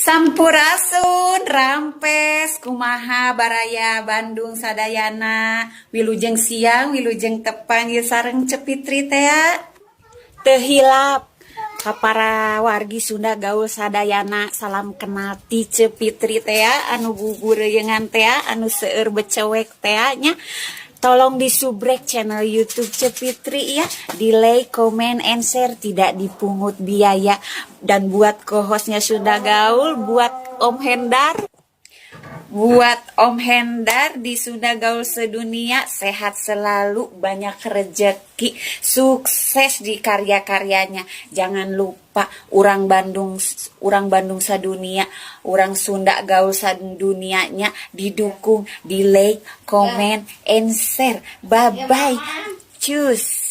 Sampurasun, rampes, kumaha baraya Bandung sadayana? Wilujeng siang, wilujeng tepang ieu sareng Ceu Fitri teh. Teu hilap ka para wargi Sunda gaul sadayana, salam kenal ti Ceu Fitri teh, anu bubureyengan teh, anu seueur becewek teh nya. Tolong disubrek channel YouTube Ceu Fitri ya, di like, comment, and share, tidak dipungut biaya. Dan buat co-hostnya Sunda Gaul, buat Om Hendar, buat Om Hendar di Sunda Gaul sedunia, sehat selalu, banyak rezeki, sukses di karya-karyanya. Jangan lupa orang Bandung sadunia, orang Sunda Gaul sadunianya didukung, di like, comment, and share. Bye bye. Cus.